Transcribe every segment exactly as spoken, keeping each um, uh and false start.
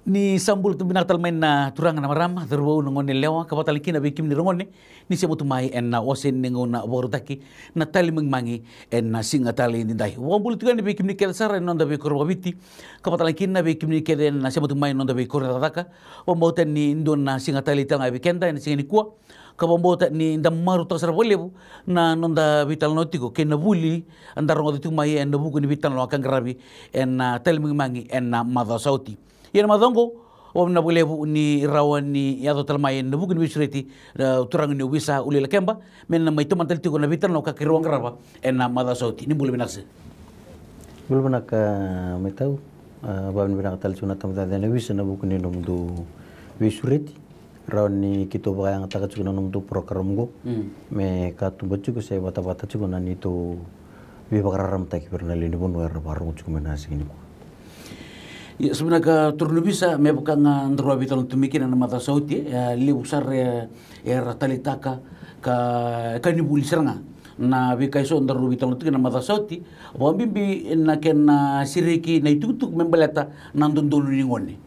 Ni sa bula tu vinaka tale mai na turaga, na marama, cauravou, na gone yalewa, ka vaka tale kina vei kemuni ra gone ni sema tu mai ena wase ni gauna vakarautaki na Tali Magimagi ena siga tale edaidai. Vakabula tiko yani vei kemuni kece sara ena noda veikoro vakaviti, ka vaka tale kina vei kemuni kece na sema tu mai ena noda veikoro ni cakacaka. Vakabauta ni dua na siga talei tale ga vei keda ena siga nikua. Ka vakabauta ni da marautaka sara vakalevu na noda veitalanoa tiko kei na vuli eda rogoca tiko mai ena vuku ni veitalanoa ka qaravi ena Tali Magimagi ena macawa sa oti. Ia na macawa oqo, vakavinavinaka vakalevu ni rawa ni yaco tale mai ena vuku ni veisureti, e, turaga ni Ovisa Uluilakeba, me na mai tomana tale tiko na veitalanoa ka keirau a qarava ena macawa sa oti. Ni bula vinaka sir. Bula vinaka, e, mai tau. E, vakavinavinaka tale tiko na tabacakacaka ni Ovisa ena vuku ni nomudou veisureti. Rawa ni keitou vakayagataka tiko na nomudou program oqo. Mm. Me katuba tiko se vatavata tiko na neitou veivakararamataki vei ira na lewe ni vanua era vakarogo tiko mai na siga nikua. Ia, sa vinaka turaga ni Ovisa, me vaka ga daru a veitalanoa tu mai kina na macawa sa oti, e, levu sara, e, era taleitaka ka, ka ni vuli sara ga na veika eso daru veitalanoa tu kina na macawa sa oti. Vakabibi na kena sereki na itukutuku me baleta na dodonu ni gone.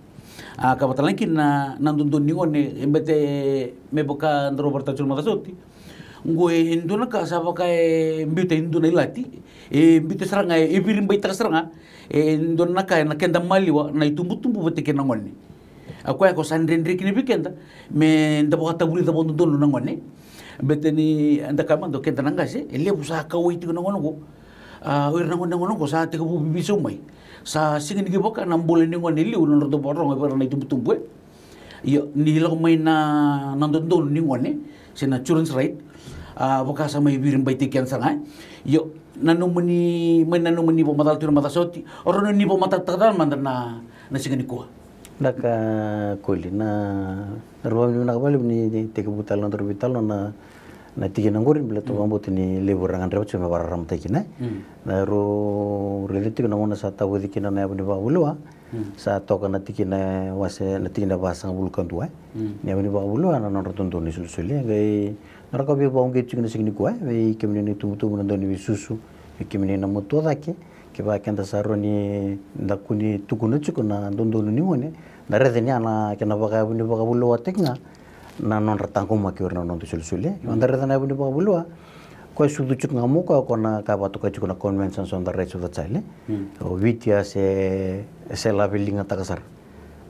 A, ka vaka tale ga kina na, na dodonu ni gone, e, bete me vaka daru vakaraitaka tiko na macawa sa oti. Oqo e dua na ka sa vaka e biuta e dua na ilati, e biuta sara ga, e viribaitaka sara ga e dua na ka ena keda maliwa na itubutubu vata kei na gone. A koya ko sa dredre kina vei keda me da vakatavulica vakadodonu na gone. Bete ni da kaya mada o keda na qase, e levu sa kauwai tiko na gone oqo. A, o ira na gone, na gone oqo sa tekivu veiveisau mai. Sa sega ni kivaka na bula ni gone e liu na nodratou vakarorogo vei ira na itubutubu, e. Io, ni lako mai na, na dodonu ni gone se na children's right, a, vaka sa mai viribaitaki keda sara ga, e. Io, na nomuni, mai na nomuni vakamacala tu na macawa sa oti, o rawa ni vakamatatataka tale mada na, na siga nikua. Vinaka Koli, na, na rawa ni vinaka vakalevu ni tekivu tale na nodaru veitalanoa na, na tikina oqori, baleta vakabauta ni levu era gadreva tiko me vakararamataki kina, e. Mm. Na rau raica tiko na gauna sa tavoci kina na yavu ni vakavulewa, mm, sa toka na tikina wase, na tikina vasagavulu ka dua, e. Mm. Ni yavu ni vakavulewa na nodra dodonu na isolisoli, e. Qai na rau ka veivakauqeti tiko na siga nikua, e, vei kemuni na itubutubu, na dau ni veisusu, vei kemuni na matua cake, kevaka keda sa rawa ni da kua ni tukuna tiko na dodonu ni gone, da raica ni a na kena vakayavu ni vakavulewataki ga na nodra taqomaki o ira na noda isolisoli. Eda raica na yavu ni vakavulewa, koya e sucu tiko ga mai o koya, o koya na ka e vakatokai tiko na Conventions on the Rights of the Child, e. Mm. O Viti a se, se laveligataka sara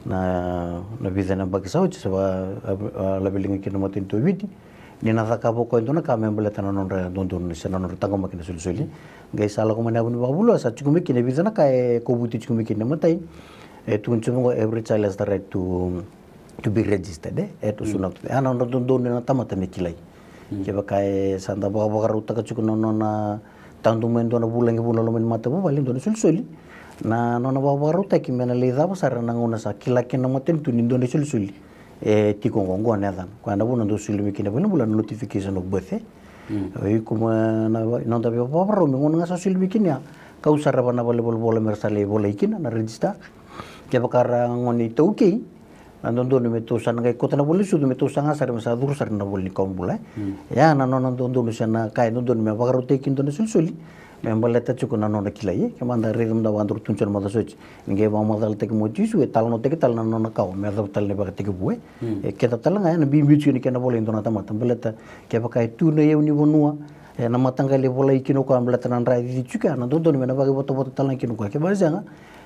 na, na vica na yabaki sa oti, se va, a, a, laveliga kina na matanitu o Viti. Ni na cakava o koya e dua na ka me baleta na nodra dodonu se na nodra taqomaki na isolisoli. Qai sa lako mai na yavu ni vakavulewa, sa tiko mai kina e vica na ka e kovuti tiko mai kina. Na imatai, e tukuni tiko vaqo, every child has the right to, to be registered, e, e tu, mm, suna tu. E, na nodra dodonu na tamata me kilai. Mm. Kevaka e sa da vakavakarautaka tiko na nona tadu mai e dua na vulagi vou ena loma ni matavuvale e dua na isolisoli, na nona vakavakarautaki me na lai cava sara na gauna sa kila kina na matanitu ni dua na isolisoli e tiko oqo, oqo na yacana. Koya na vuna dau soli mai kina e valenibula na notification of birth, e. Mm. O iko mai na, na noda veivakavakarau me gauna ga sa soli mai kina ya, kau sara vua na valenivolavola me ra sa lai volai kina, na register. Kevaka ra gone iTaukei, na dodonu me tou sa na qai kauta na vale ni sucu, me tou saga sara me sa curu sara na vale ni kawa bula, e. Mm. Ya na nona dodonu se na ka e dodonu me vakarautaki kina e dua na isolisoli me baleta tiko na nona kilai, e. Ke mada raica mada vakadaru tukuna tiko na macawa sa oti, ni qai vakamacalataki mai o Jisu, e talanoataki tale na nona kawa me yacova tale na ivakatekivu, e. Mm. E keda tale ga ya na bibi tiko ni kena volai e dua na tamata, baleta kevaka e tu na iyau ni vanua, e, na mataqali e volai kina o koya baleta na dra e cici tiko ya, na dodonu me na vakaivotavota tale ga kina o koya. Kevaka e sega,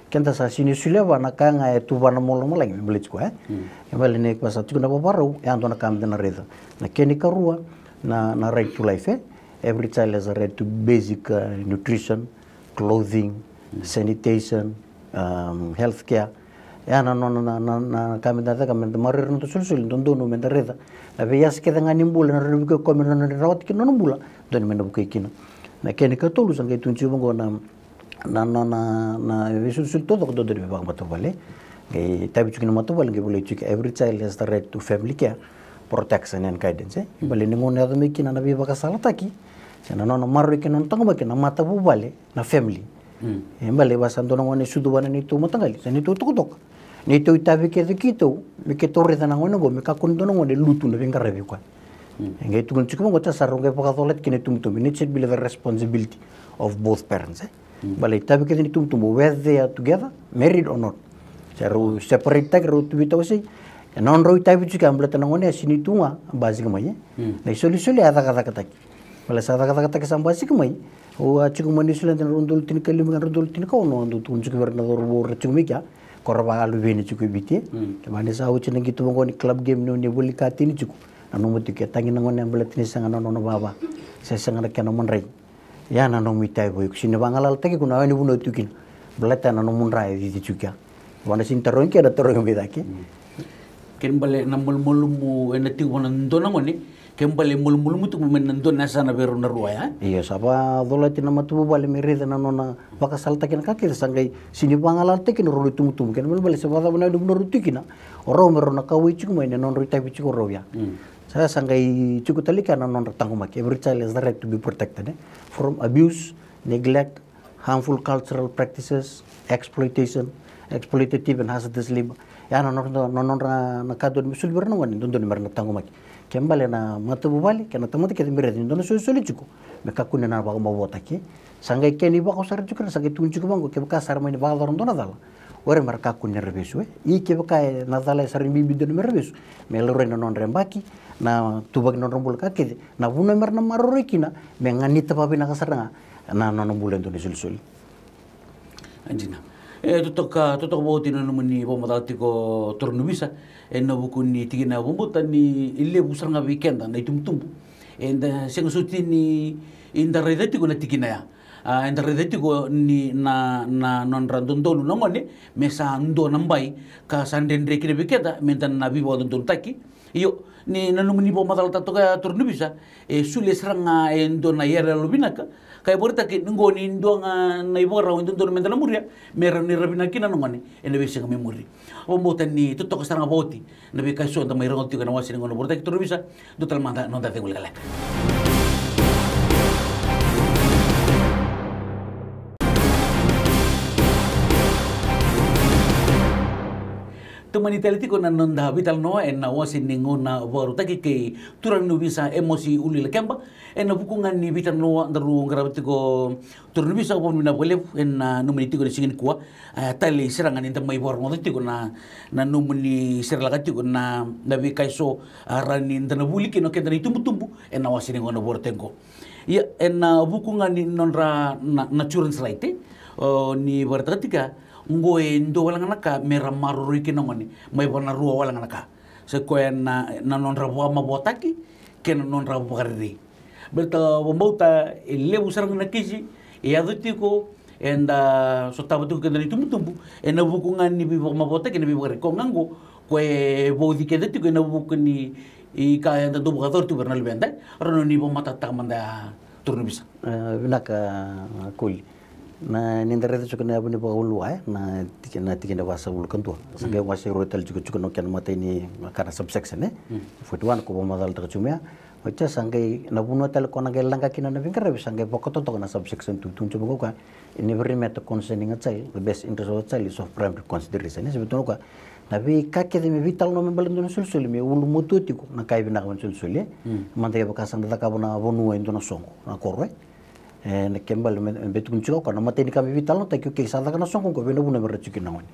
keda sa sega ni solia vua na ka ga e tu vua na lomalagi me baleti koya, e. Mm. E baleta ni koya sa tiko na vakavakarau, e a dua na ka meda na raica. Na kena ikarua, na, na right to life, e. Every child has a right to basic, uh, nutrition, clothing, mm, sanitation, um, health care. E a na nona na, na, na ka meda caka, meda maroroi ira na noda isolisoli, dodonu meda raica na veiyasa kece ga ni bula ena rawa ni vukei koya me na rawata kina na nona bula, dodonu me na vukei kina. Na kena ikatolu, sa qai tukuni tiko vaqo na na, na, na, na veisolisoli taucoko dodonu me vakamatavuvale. E tavi tiko na matavuvale, qai volai tiko, every child has the right to family care, protection and guidance, e. Mm. Baleta ni gauna e yaco mai kina na veivakasalataki se na nona maroroi kei na nona taqomaki na matavuvale, na family. Mm. E baleta ni sa dua na gone e sucu vua na neitou mataqali se neitou tokatoka, neitou itavi kece keitou me keitou raica na gone oqo me kakua ni dua na gone e lutu na veiqaravi o koya. Mm. E qai tukuni tiko vaqo, sa rau qai vakacolati kina na itubutubu, it should be the responsibility of both parents, e. Mm. Baleta itavi kece ni itubutubu, whether they are together, married or not, Se rau separate-taki, rau tu veitawasei. E nodrau itavi tiko ya, baleta na gone ya sini tu ga, basika mai, e. Na isolisoli ya cakacakataki. Baleta sa cakacakataki, sa basika mai. Au a tiko mai Niusiladi na rua na udolu tinikalima kei na rua na udolu tinikaono, au dau tukuna tiko vei ira na cauravou ra tiko mai kea, ko ra vakaluveni tiko e Viti, e. Kevaka ni sa oti na qito vaqo ni club game, ni, ni volekati ni tiko, nanuma tiko e tagi na gone ya baleta ni sega na nona vava, se sega na kena madrai. Ya na nomu itavi vei iko, sini vagalalataki iko na, ya ni vunau tu kina. Baleta na nomu dra e cici tiko ya. Vana sini tarogi kina, tarogi mai cake. Kena bale na malumalumu ena tiko vua na dua na gone, kena bale malumalumu tiko mai na dua na yasana vei rau na rua ya. Io, sa vacolati na matavuvale me raica na nona vakasalataki na ka kece, sa qai sini vagalalataki na rau na itubutubu. Kena bale se vakacava na ya ni vunau rau tu kina, o rau me rau na kauwai tiko mai na nodrau itavi tiko o rau ya. Sa, sa qai tiko tale kea na nodra taqomaki. Every child has the right to be protected, e? From abuse, neglect, harmful cultural practices, exploitation, exploitative and hazardous labor. Ya na nodra, na nodra na ka dodonu me soli vei ira na gone, dodonu me ra na taqomaki. Kena bale na matavuvale kei na tamata kece me raica ni dua na solisoli tiko, me kakua ni na vakamavoataki. Sa qai kena ivakau sara tiko, sa qai tukuni tiko vaqo, kevaka sa ra mai ni vakayacora dua na cala, o ira me ra kakua ni ra vesu, e. Ia kevaka e na cala e sa ra bibi dodonu me ra vesu, me laurai na nodra yabaki, na tuvaki na nodra bula, ka kece, na vanua me ra na maroroi kina, me ganita vakavinaka sara ga na nona bula e dua na isolisoli. A dina. E totoka, totoka vakaoti na nomuni vakamacala tiko, turaga ni ovisa, ena vuku ni tikina ya. Vakabauta ni levu sara ga vei keda na itubutubu eda sega soti ni da raica tiko na tikina ya. A, eda raica tiko ni na, na nodra dodonu na gone me sa dua na bai ka sa dredre kina vei keda me da na veivakadodonutaki. Io, ni na nomuni vakamacalataka toka ya, turaga ni ovisa, e solia sara ga e dua na iyaloyalo vinaka, ka e vakaraitaki ni qo ni dua ga na ivakarau e dodonu me da na muria me rawa ni ra vinaka kina na gone ena veisiga mai muri. Vakabauta ni totoka sara ga vakaoti na veika eso eda mai rogoca tiko ena wase ni gauna vakarautaki, turaga ni ovisa. Dua tale mada na noda cegu lekaleka. Tomani tale tiko na noda veitalanoa ena wase ni gauna vakarautaki kei turaga ni ovisa Emosi Uluilakeba. Ena vuku ga ni veitalanoa daru qarava tiko, turaga ni ovisa, au vakavinavinaka vakalevu ena nomuni tiko ena siga nikua. A, talei sara ga ni da mai vakarogoca tiko na, na nomuni serelaka tiko na, na veika eso, a, rawa ni da na vuli kina o keda na itubutubu ena wase ni gauna vakarautaki qo. Ia, ena vuku ga ni nodra na, na children's right, e, o ni vakaraitaka tiko ya, qo e dua wale ga na ka me ra maroroi kina na gone mai vua na rua wale ga na ka. Se koya na, na nodra vakamavoataki kei na nodra vakarerei. Baleta vakabauta e levu sara ga na kisi e yaco tiko, eda sotava tiko keda na itubutubu ena vuku ga ni veivakamavoataki, na veivakarerei. Koya ga qo, koya e vauci keda tiko ena vuku ni ka eda dau vakayacora tiko vei ira na luveda. Rawa ni vakamatatataka mada, turaga ni ovisa. E, vinaka, a, Koli. Na, ni da raica tiko na yavu ni vakaulua, e, na tiki, na tikina vasagavulu ka dua. Sa qai wase rua tale tiko, tiko na kena imatai ni ka na subsection, e. Forty-one ko vakamacalataka tiko mai ya. Oti ya sa qai na vanua tale ko na qai laga kina na veiqaravi, sa qai vakatotoka na subsection two, tukuna tiko vaqo, in every matter concerning a child, the best interest of a child is of primary consideration. E, se vei tukuna o koya, na veika kece me veitalanoa me baleta e dua na isolisoli, me ulumatua tiko na ka e vinaka vei na isolisoli, e. Mada kevaka sa da cakava na vanua e dua na soqo, na koro, e. E, na kena ibalebale me, me tukuni tiko o koya, na imatai ni ka me veitalanoataki, okay, sa caka na soqo qo, vei na vanua me ra tiko kina na gone.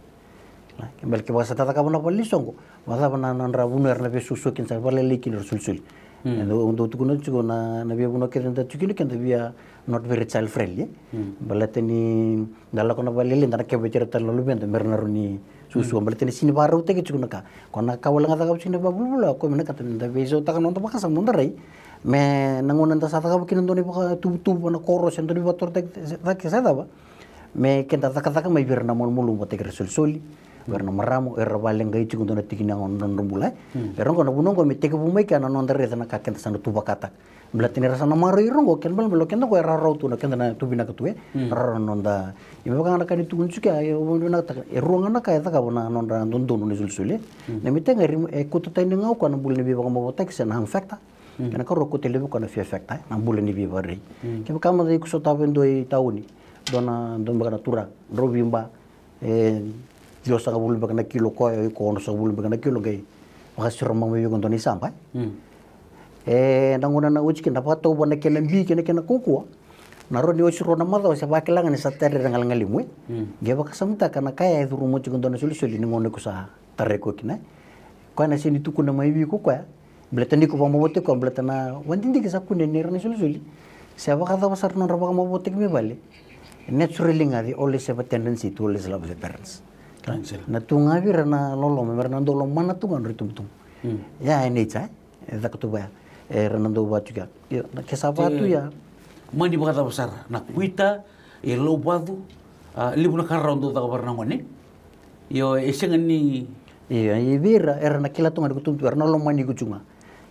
Kena ibalebale kevaka sa da cakava na vale ni soqo, vakacava na, na nodra vanua era na veisuasua kina, sa vakalailai kina na isolisoli. E, dau, dau tukuna tiko na, na veivanua kece da tiko kina, keda via not very child friendly, e. Baleta ni da lako na vale lailai, da na keveti ira tale na luveda me ra na rawa ni suasua. Baleta ni sini vakarautaki tiko na ka. Ko na ka wale ga cakava tiko na ivakavuvuli, o koya me na ka da veisautaka na noda vakasama, noda rai. Me na gauna da sa cakava kina e dua na ivakatuvatuva, na koro se dua na ivakatorocaketaki se cava, me keda cakacaka mai vei ira na malumalumu vata kei ira na isolisoli, vei ira na marama, era vakaleqai tiko e dua na tikina na nodra bula, e. Vei ira qo na vanua qo me tekivu mai kea na noda raica na ka keda sa na tu vakataka. Baleta ni ra sa na maroroi ira qo, kena ibalebale o keda qo e rawarawa tu na keda na tu vinaka tu, e. Rawarawa na noda. Ia me vaka ga na ka ni tukuni tiko ya, e, au vakavinavinakataka, e rua ga na ka e cakava na nodra dodonu na isolisoli, e. Na imatai ga e, e kauta tani ga o koya na bula ni veivakamavoataki se na harm factor. Kena ikarua, kauta laivi o koya na fear factor, e, na bula ni veivakarerei. Kevaka mada iko sotava e dua i tauni, dua na, dua beka na turaga, drau veiba, e, ciwasagavulu beka na kilo o koya, o iko onosagavulu beka na kilo, qai vakasiro mai vei iko e dua na isaba, e. E, na gauna na oti kina, na vakatauva na kena bi kei na kena kaukauwa. Na rawa ni oti rua na macawa se vakila ga ni sa tara ira na galegale mai. Qai vakasamataka na ka ya e curu mai tiko e dua na solisoli ni gauna ko sa tarai koya kina. Koya na sega ni tukuna mai vei iko koya. Baleta ni ko vakamavoataki koya, baleta na vakadidike sa kune ni ra na isolisoli. Se vakacava sara na nodra vakamavoataki mai vale. Naturally ga, they always have a tendency to always love their parents. Na tu ga vei ira na loloma, me ra na dau lomana tu ga na nodra itubutubu. Ia e nature, e caka tu vaya. E ra na dau vaya tu ya. Io, na ke sa vaya tu ya. Mani vakacava sara na kuita, e lauvacu, a, levu na ka rawa dau caka vei ira na gone. Io, e sega ni. Io, e vei ira, era na kila tu ga ni ko tubutubu, era na lomani iko tu ga.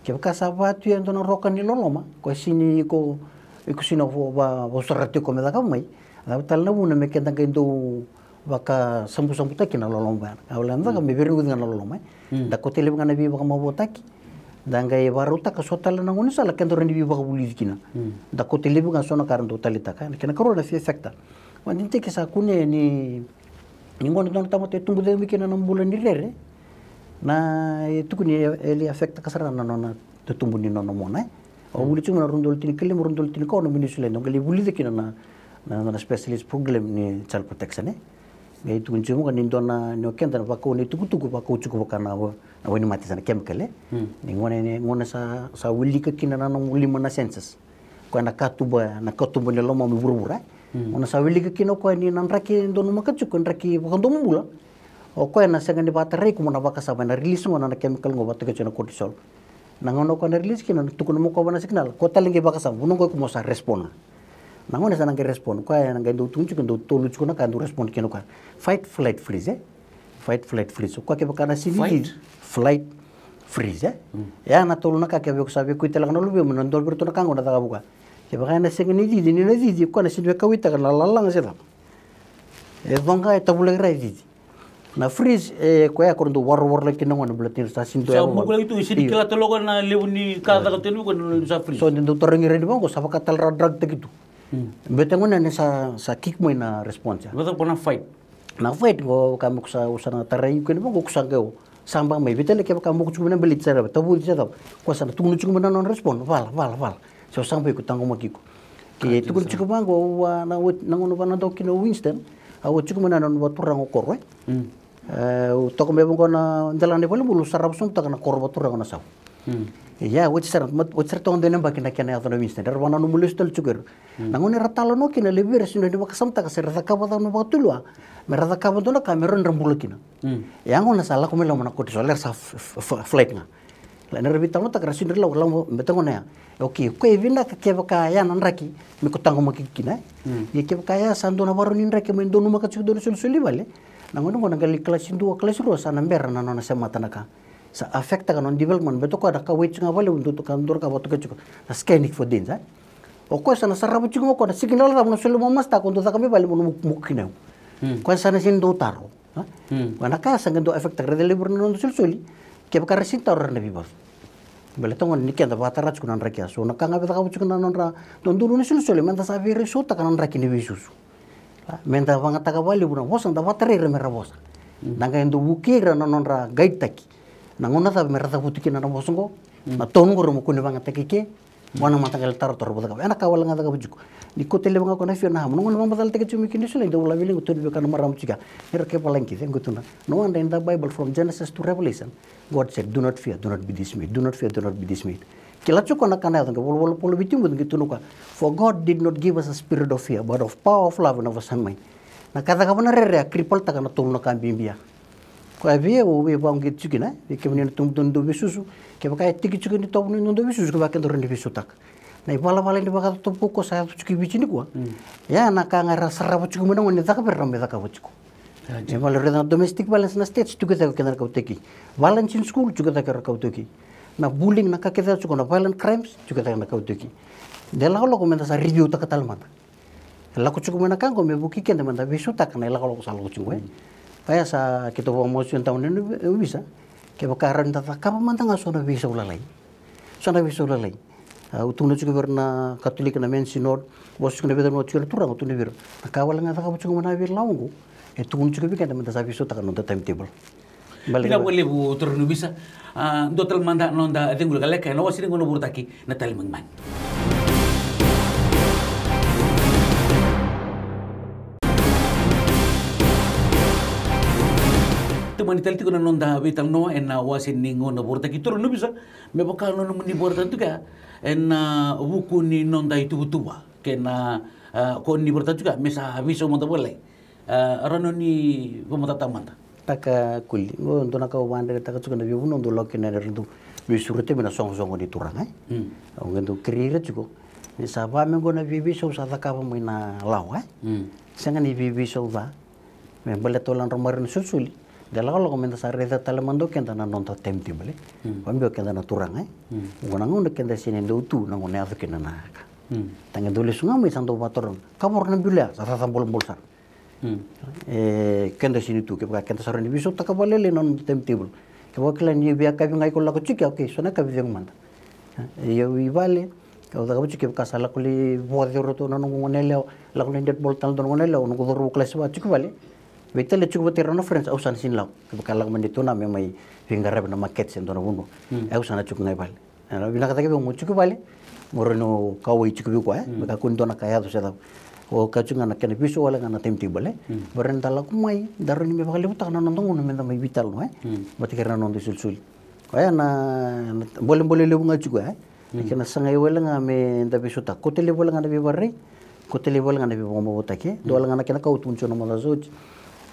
Kevaka sa vaya tu ya e dua na roka ni loloma, ko sega ni iko, iko sega ni va, va, vosora tiko me caka mai. Cava tale na vuna me keda qai dau vakasabusabutaki na loloma ya. Au lai caka me veireguci ga na loloma, e. Da kauta laivi ga na veivakamavoataki. Da qai vakarautaka so tale na gaunisala keda rawa ni veivakavulici kina. Da kauta laivi ga so na ka ra dau taleitaka. Na kena karua na fear factor. Vakadidike sa kune ni, ni gauna dua na tamata e tubu cake mai kina na bula ni rere. Na e tukuni e, e lai affectaka sara na nona tutubu ni nona mona, e. Au vuli tiko mai na rua na udolu tinikalima, rua na udolu tinikaono mai Niu Siladi, au qai lai vulica kina na, na, na specialist program ni child protection, e. Qai tukuni tiko mai ni dua na, ni o keda na vakau na itukutuku, vakau tiko vaka na wa-, na wainimate sa na chemical, e. Ni gauna, ni gauna sa, sa wilika kina na nomu lima na senses. Koya na katuba, na katuba ni lomamu e vuravura, e. Gauna sa wilika kina o koya ni na draki e donumaka tiko, draki vakadomobula. O koya na sega ni vakatarai iko mo na vakasama, na release gona na chemical qo vakatokai tiko na cortisol. Na gauna o koya na release kina, na tukuna mai o koya vua na signal, o koya tale qai vakasama, vanua qo iko mo sa respond ga. Na gauna sa na qai respond, o koya na qai dau tukuni tiko, dau tolu tiko na ka dau respond kina o koya. Fight, flight, freeze, e? Fight, flight, freeze. O koya kevaka na sega ni cici, flight, freeze, e? Ya na tolu na ka kevaka sa veikau tale ga na luvemu, na dua vei iratou na ka qo na cakava o koya. Kevaka na sega ni cici, ni na cici, o koya na sega ni veikauwaitaka na lalaga se cava. E coqa, e tavulaki ra, e cici. Na freeze, e koya ko dau varovarolaki kina gona, baleta ni sa sega ni dua. Sa mukulaki tu, sega ni kila tale o koya na levu ni ka caka tu yani vei koya na sa freeze. So ni dau tarogi ira yani vaqo, sa vaka tale ra drug taki tu. Baleta gona ni sa, sa kick mai na response. Vata ko na fight. Na fight qo, ka me ko sa, o sa na tarai iko yani vaqo, ko sa qai o saba mai, vei tale kevaka mo ko tiko mai na beleti sara, tavuci se cava. Ko sa na tukuna tiko mai na nona respond, vala, vala, vala. Se o saba iko, taqomaki iko. Ke tukuna tiko vaqo, au a, na, na gauna au a na dau kina o Winston, au a tiko mai na nona vaturaga o Koro, e. E, au toka mai vaqo na delana ni valenibula, au sarava sogotaka na koro vaturaga na sau. Ia, oti sara, oti sara toka dua na yabaki na kena yaco na Winston. Era vakananuma lesu tale tiko era. Na gauna era talanoa kina, levu era sega ni vakasamataka se ra cakava cava na vakatulewa. Me ra cakava dua na ka me rawa ni ra bula kina. Ia gauna sa lako mai loma na cortisol, era sa f-, f-, f-, flight ga. Ia na ra veitalanoataka ra sega ni lau, lau, me taqona ya. Okay, o koya e vinaka kevaka ya na draki me ko taqomaki kina, e? Ia kevaka ya sa dua na varau ni draki mai donumaka tiko dua na solisoli i vale. Na gauna qo na qai lai kalasi dua, kalasi rua sa na bera na nona semata na ka. Sa affectaka na nona development, baleta o koya na kauwai tiko ga vakalevu, dua toka, dua na ka vakatokai tiko na scanning for danger. O koya sa na sarava tiko ga o koya na signal cava na soli mo master ko dau caka mai vale mo na muku, muku kina. O koya sa na sega ni dau taro. Koya na ka ya sa qai dau affectaka, raica levu ira na noda solisoli. Kevaka ra sega ni taro era na veivacu. Baleta gona ni keda vakatara tiko na draki ya. So na ka ga vei cakava tiko na nodra dodonu na solisoli, meda sa veiraisautaka na draki ni veisusu. Meda vagataka vakalevu na vosa, da vakatarai ira me ra vosa. Da qai dau vukei ira na nodra guide-taki. Na gauna cava me ra cavuti kina na vosa qo, na tone qo ra mo kua ni vagataki ke, vua na mataqali tarotarotaro vacava. Ena ka wale ga cakava tiko. Ni kauta laivi ga o koya na fear, na hamu. Na gauna vakamacalataki tiko mai kina eso, lai dau vola vei ira qo, tukuna vei koya na marama tiko ya. Era ke valagi, e qo tukuna. No wonder in the Bible from Genesis to Revelation, God said, "Do not fear, do not be dismayed. Do not fear, do not be dismayed." Kila tiko na ka na yaco, qai volavola Paula vei Timoci, qai tukuna o koya, "For God did not give us a spirit of fear, but of power, of love, and of a sound mind." Na ka cakava na rere ya, cripple-taka na tolu na ka bibi ya. Koya vei au, au via vakauqeti tiko kina, vei kemuni na tubutubu dau veisusu, kevaka e tiki tiko ni tovo ni dau veisusu, kevaka e dau rawa ni veisautaka. Na ivalavala ni vakatotopou ko sa yaco tiko i Viti nikua. Ya na ka ga era sarava tiko mai na gone ni cakava, era mai cakava tiko. Ni vale raica na domestic violence na States, tiko cake kina na ka iTaukei. Violence in school, tiko cake na ka iTaukei. Na bullying, na ka kece tiko, na violent crimes, tiko cake na ka iTaukei. De lakolako meda sa review-taka tale mada. E lako tiko mai na ka qo me vukei keda meda veisautaka na ilakolako sa lako tiko, e. Koya sa keitou vakamasuti na tauni ni ovisa. Kevaka rawa ni da cakava mada ga so na veisau lalai. So na veisau lalai. Au tukuna tiko vei ira na Katolika, na main synod, vosa tiko na veivanua tiko na turaga, tukuna vei ira. Na ka wale ga cakava tiko mai na veilawa qo, e tukuna tiko vei keda meda sa veisautaka na noda timetable. Baleta vinaka vakalevu turaga ni ovisa. A, dua tale mada na noda cegu lekaleka ena wase ni gauna vorotaki, na Tali Magimagi. Ni tale tiko na noda veitalanoa ena wase ni gauna vakarautaki, turaga na ovisa, me vaka na nomuni vakarautaka tiko ya ena vuku ni noda ituvatuva kei na, a, ko ni vakarautaka tiko ya me sa veisau mada vakalailai. A, rawa ni vakamatatataka mada. Taka kuli, qo dua na ka au vakadreta tiko na veivanua dau lako kina na, era dau veisureti mai na soqosoqo ni turaga, e? Mm. Au qai dau kerei ira tiko ni sa va me qo na veiveisau sa cakava mai na lawa, e? Mm. Sega ni veiveisau ca. Me baleta wale na nodra maroroi na solisoli, de lakolako meda sa raica tale mada o keda na noda timetable, e? Mm. Vakabibi o keda na turaga, e? Mm. Qo na gauna keda sega ni dau tu, na gauna e yaco kina na ka. Mm. Taqe dau lesu ga mai sa dau vakataroga, kavoro na bilo ya, sa cacabolobolo sara. Mm. E, keda sega ni tu, kevaka keda sa rawa ni veisautaka vakalailai na noda timetable. Kevaka kila ni via yakavi ga iko lako tiko, okay, so na yakavi cegu mada. E, au i vale, au cakava tiko, kevaka sa lako lai voce o ratou na noqu goneyalewa, lako lai dead ball tale na noqu goneyalewa, noqu cauravou kalasi va tiko i vale. Veitalia tiko vata kei rau na friends, au sa na sega ni lako. Kevaka lako mai na turaga me mai veiqaravi na makete se dua na vanua. Mm. Au sa na tiko ga i vale. E, vinaka cake vei au mo tiko i vale, mo rawa ni kauwai tiko vei koya, e? Mm. Me kakua ni dua na ka e yaco se cava. O kaya tiko ga na kena veisau wale ga na timetable, e? Mm. Me rawa ni da lako mai, da rawa ni mai vakalevutaka na noda gauna meda mai veitalanoa, e? Mm. Vata kei ira na noda isolisoli. Oya na, na bolebole levu ga tiko ya, e? Mm. Kena sagai wale ga meda veisautaka. Kauta laivi wale ga na veivakarerei, kauta laivi wale ga na veivakamavoataki, e? Mm. Dua wale ga na kena ka au tukuna tiko na macawa sa oti.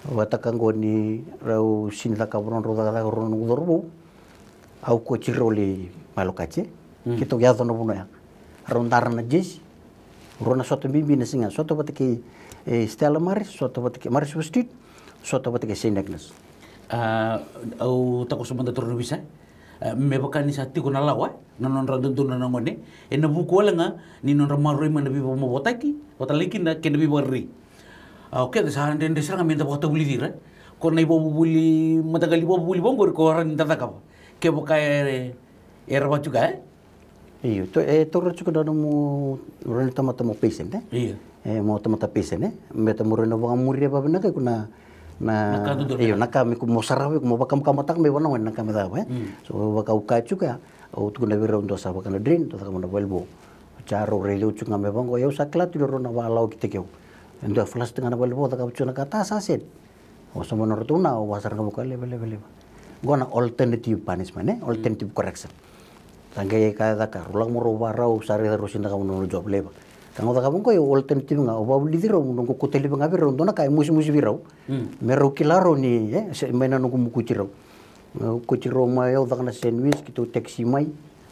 Vakataka qo ni rau sega ni cakava na nodrau cakacaka rau na noqu cauravou. Au coach rau lai Milo Kache. Mm. Keitou yaco na vanua ya. Rau dara na jersey. Rau na sota bibi na siga. Sota vata kei, e, Stella Maris, sota vata kei Maris Street, sota vata kei Saint Agnes. A, au takoso mada turaga na ovisa. A, me vaka ni sa tiko na lawa, na nodra dodonu na gone. Ena vuku wale ga ni nodra maroroi mai na veivakamavoataki, vata lai kina kei na veivakarerei. A, o keda sa dredre sara ga meda vakatavulici ira. Ko na ivakavuvuli, mataqali ivakavuvuli vaqori ko rawa ni da cakava. Kevaka e, era vaka tiko ya, e? Io, to, e taura tiko na nomu, rawa ni tamata mo patient, e? Io. E, mo tamata patient, e? Baleta mo rawa ni vakamuria vakavinaka iko na, na, na ka dodonu, io, na ka me ko mo sarava, iko mo vakamakamataka mai vua na gone na ka me cakava, e? Mm. So, vaka au kaya tiko ya, au tukuna vei rau dua sa vaka na drain, dua cakava na valenivo. Sa rau raici au tiko ga me vaqo, au sa kila tu ni rau na vakalawakitaki au. E dua e flush tiko ga na valenivo, cakava tiko na ka, ta sa set. Au sa mai na ratou na, au vakasara ga vaka, leva, leva, leva. Qo na alternative punishment, e? Alternative correction. Sa qai kaya caka, rau lako mai rau vakarau, sa raica rau sega ni cakava na nodra job, leva. Ka ga au cakava qo, au alternative ga, au vakavulici rau, noqu kauta laivi ga vei rau, dua na ka e mosimosi vei rau. Mm. Me rau kila rau ni, e, se, mai na noqu mokuti rau. Au kauti rau mai, au caka na sandwich, keitou taxi mai,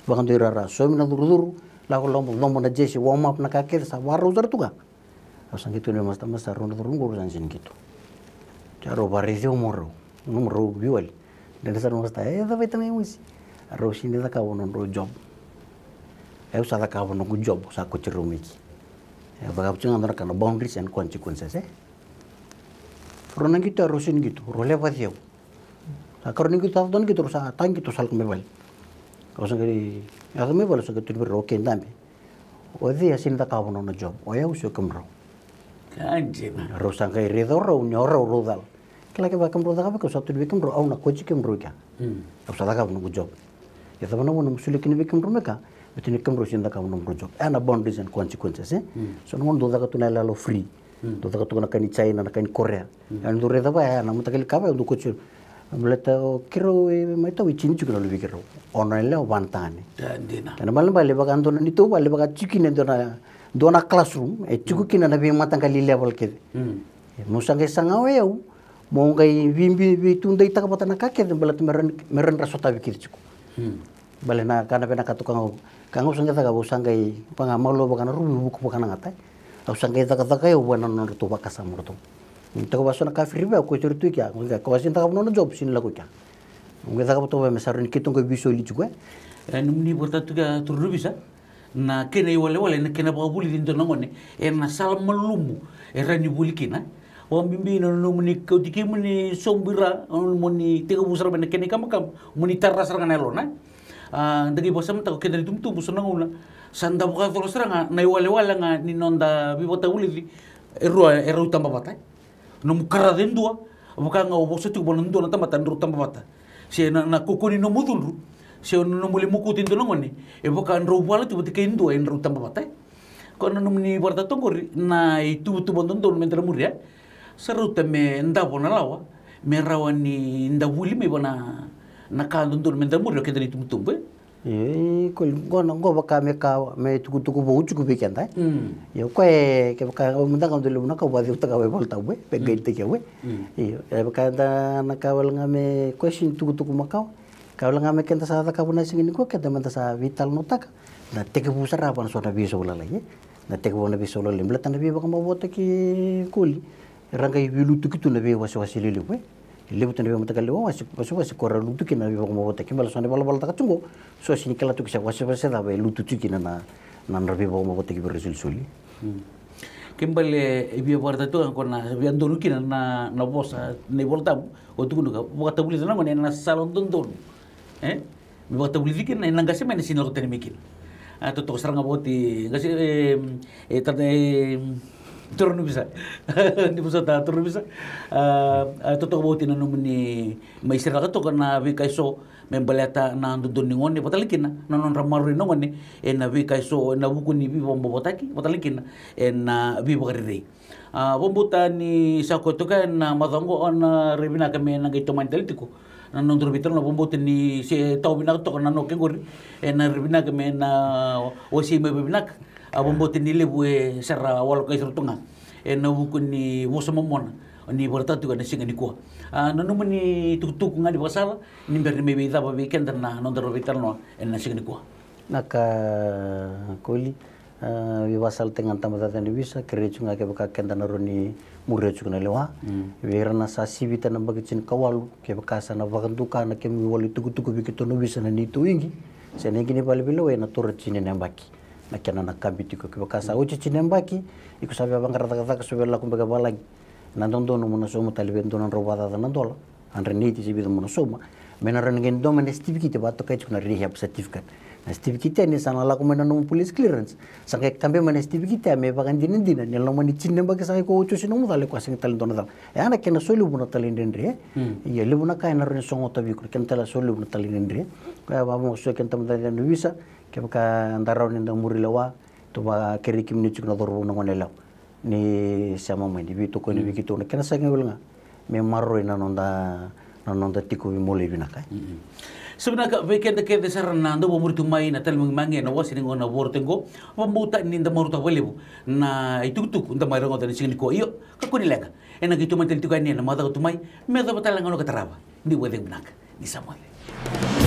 vakadua rara, saumi na curucuru, lako lako, coba na jersey, warm up na ka kece, sa vakarau sara tu ga. Au sa qai tukuna vei master, master, rau na curu qo rau sa sega ni qito. Sa rau vakaraici au mo rau. Mo rau veiwali. Dredre sara master, e, cava e tamai mosi? Rau sega ni cakava nodrau job. Au sa cakava noqu job, sa kauti rau mai ki. Au cakava tiko ga dua na ka na boundaries and consequences, e? Rau na qito, rau sega ni qito, rau levaci au. Sa karua ni qito, sa dua na qito, rau sa taqi qito, sa lako mai vale. Au sa qai yaco mai vale, au sa qai tukuna vei rau, okay, dabe. O cei a sega ni cakava nona job? O yau se o kemudrau? Ka dina. Rau sa qai raica o rau ni o rau rau cala. Kila kevaka kemudrau cakava, au sa tukuna vei kemudrau, au na kauti kemudrau i kea. Mm. Au sa cakava noqu job. Ia cava na vuna mo solia kina vei kemudrau me ka, baleta ni kemudrau sega ni cakava nomudrau job. E na boundaries and consequences, e? Mm. So na gauna dou caka tu na iyaloyalo free. Mm. Dou caka tu na ka ni China, na ka ni Korea. Mm. Ia dou raica vaya, na mataqali ka vaya, dou kauti. Baleta o keirau e mai tau e tini tiko na luvei keirau. Ono yalewa, va na tagane. Ka dina. Kena ibalebale vaka dua na neitou vale vaka tiko kina e dua na, dua na classroom, e tiko kina na veimataqali level kece. Mm. E, mo sa qai saga o yau, mo qai veibi, veitudaitaka vata na ka kece, baleta me rawa ni, me rawa ni ra sotavi kece tiko. Mm. Bale na ka na vinakata ka ga, ka ga au sa qai cakava, au sa qai, vaka ga malua vaka na ruku, vuku vaka na gata. Au sa qai cakacaka yau vua na nodratou vakasama o ratou. Ni taka vua so na ka free vei au, kauti iratou i kea, ko sega ni cakava nona job, sega ni lako i kea. Au qai cakava toka vei me sa rawa ni keitou qai veisoli tiko, e. E, nomuni vakaraitaka tiko ya, turaga na ovisa, na kena iwalewale, na kena vakavulici e dua na gone ena sala malumu e rawa ni vuli kina. Vakabibi na nomuni kauti kemuni sobu i ra, mo ni tekivu sara mai na kena ikabakaba, mo ni tara sara ga na yalona. A, da qai vakasamataka o keda na itubutubu, so na gauna sa da vakayacora sara ga na iwalewale ga ni noda veivakatavulici e rua e rau taba vata. Nomu karaca e dua, vaka ga o vosa tiko vua na dua na tamata drau taba vata. Se na, na kaukaua ni nomu cudru, se na nomu lai mokuti e dua na gone, e vaka drau vala tiko vata kei dua e drau taba vata, e. Ko na nomuni vakaraitaka toka qori na ituvatuva dodonu me da na muria. Sa rauta me davo na lawa, Me rawa ni da vuli mai vua na, na ka dodonu me da muri o keda na itubutubu, e? Io, e, ko li, qo na, qo vaka me ka, me tukutuku vou tiko vei keda, e? Mm. Io, ko e, kevaka, o mada ga dau levu na ka au vakacevutaka vei Volatabu, e? Pe guide-taki au, e? Mm. Io, e vaka eda na ka wale ga me question tukutuku makawa. Ka wale ga me keda sa cakava na siga nikua, keda meda sa veitalanoataka. Na tekivu sara vaka na so na veisau lalai, e? Na tekivu na veisau lalai. Baleta na veivakamavoataki, Koli, ra qai veilutuki tu na veiwasewase lelevu, e? Levu tu na veimataqali wase, wasewase ko ra lutu kina na veivakamavoataki. Baleta so na ivalavala taka tu qo, so sega ni kila tu ke se wasewase cava e lutu tu kina na, na, na veivakamavoataki vei ira solisoli. Hmm. Ke bale e via vakaraitaka tu ga ko na via donu kina na, na vosa na iVolatabu, o tukuna ka vakatavulica na gone ena sala dodonu. E? Me vakatavulici kina ena qase mai na sega ni lako tani mai kina. A, totoka sara ga voti, qase, e, e, tata, e, turaga ni ovisa. Ni vosota, turaga ni ovisa. A, a, totoka voti na nomuni mai seraka toka na veika eso me baleta na dodonu ni gone, vata tale kina na nodra maroroi na gone ena veika eso, ena vuku ni veivakamavoataki, vata tale kina ena veivakarerei. A, vakabauta ni sa koya toka ena macawa oqo, a, na rai vinaka me na qai tomani tale tiko na nodaru veitalanoa. Vakabauta ni se tawa vinaka toka na noke qori, ena rai vinaka me na wasei mai vakavinaka. A, vakabauta ni levu e sa ra walokai sara tu ga ena vuku ni vosa momona ni vakaraitaka tiko ena siga nikua. A, na nomuni tukutuku ga ni vakasala ni bera ni mai veicava vei keda na nodaru veitalanoa ena siga nikua. Na ka, Koli, a, veivakasalataki ga na tabacakacaka ni ovisa, kerei tiko ga kevaka keda na rawa ni muria tiko na lewa. Mm. Vei ira na sa sivita na yabaki tinikawalu, kevaka sa na vakaduka na kemu iwali tukutuku vei keitou na ovisa na neitou igi, se na igi ni vale veilewa, ena taura tini na yabaki na kena na kabi tiko. Kevaka sa oti tini na yabaki, iko sa via vaqara cakacaka, sa via lako beka valagi, na dodonu mo na sauma tale vei dua na drau vakacaca na dola, hundred and eighty se vica mo na sauma, me na rawa ni qai dua mai na sitivikiti vakatokai tiko na rehab certificate. Na sitivikiti ya ni sa na lako mai na nomu police clearance, sa qai kabe mai na sitivikiti ya me vakadinadina ni loma ni tini na yabaki sa qai ko oti osi nomu cala, ko a sega tale dua na cala. E a na kena soli levu na talaidredre. Mm. Ia, levu na ka ena rawa ni sogota vei iko na kena tale soli levu na talaidredre. Koya vakamoso kena tabacakacaka ni ovisa, kevaka da rawa ni da muri lewa, tou vakerei kemuni tiko na cauravou na goneyalewa ni sema mai ni veitokoni vei keitou na kena sega wale ga me maroroi na noda, na noda tiko veimaliwai vinaka. Mm-mm. Sa vinaka vei keda kece sara na dau vakamuri tu mai na Tali Magimagi ena wase ni gauna vakarautaki qo. Vakabauta ni da marautaka vakalevu na itukutuku da mai rogoca ena siga nikua. Io, kakua ni leqa, ena qai tomani tale tiko yani ena macawa tu mai me yacova tale na gauna ka tarava. Ni vakacegu vinaka, ni sa moce.